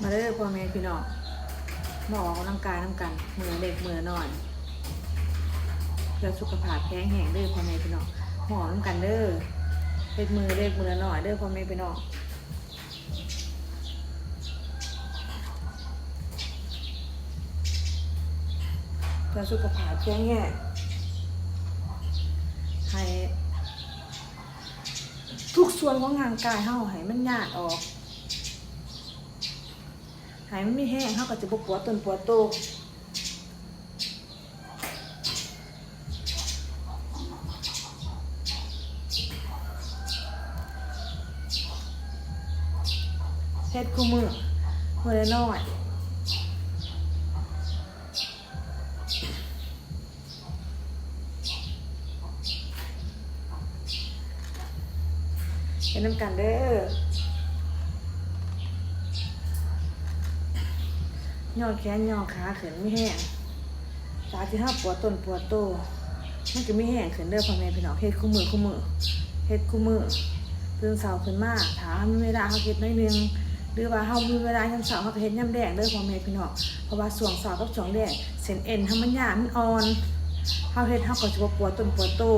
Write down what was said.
ມາເດີພໍ່ແມ່ພີ່ນ້ອງ ມາອອກກຳລັງກາຍນຳກັນ ມື້ລະເລັກມື້ລະນ້ອຍ ເພື່ອສຸຂະພາບແຂງແຮງເດີພໍ່ແມ່ພີ່ນ້ອງ ມາອອກນຳກັນເດີ ເຮັດມື້ລະເລັກມື້ລະນ້ອຍເດີພໍ່ແມ່ພີ່ນ້ອງ ເພື່ອສຸຂະພາບແຂງແຮງ ໃຫ້ທຸກສ່ວນຂອງຮ່າງກາຍເຮົາໃຫ້ມັນຍາດອອກ ໃຫ້ມັນມີແຮງ ເຮົາກໍຈະບໍ່ປວດຕົນປວດໂຕ ເຮັດຄູ່ມື້ ມື້ລະໜ້ອຍ. ເຮັດນຳກັນເດີ ຍໍ້ແຂນຍໍ້ຂາຂຶ້ນມີແຮງ ຈາກທີ່ເຮົາປວດຕົນປວດໂຕ ມັນກໍມີແຮງຂຶ້ນເດີພໍ່ແມ່ພີ່ນ້ອງ ເຮັດຄູ່ມື້ຄູ່ມື້ ເຮັດຄູ່ມື້ ຕື່ນເຊົ້າຂຶ້ນມາ ຖ້າເຮົາມີເວລາເຮົາເຮັດໜ້ອຍໜຶ່ງ ຫຼືວ່າເຮົາມີເວລາຍາມເຊົ້າ ເຮົາກໍເຮັດຍາມແລງເດີພໍ່ແມ່ພີ່ນ້ອງ ເພາະວ່າຊ່ວງເຊົ້າກັບຊ່ວງແລງ ເສັ້ນເອັນເຮົາມັນຍານມັນອ່ອນ ເຮົາເຮັດເຮົາກໍຊິບໍ່ປວດຕົນປວດໂຕ. ເ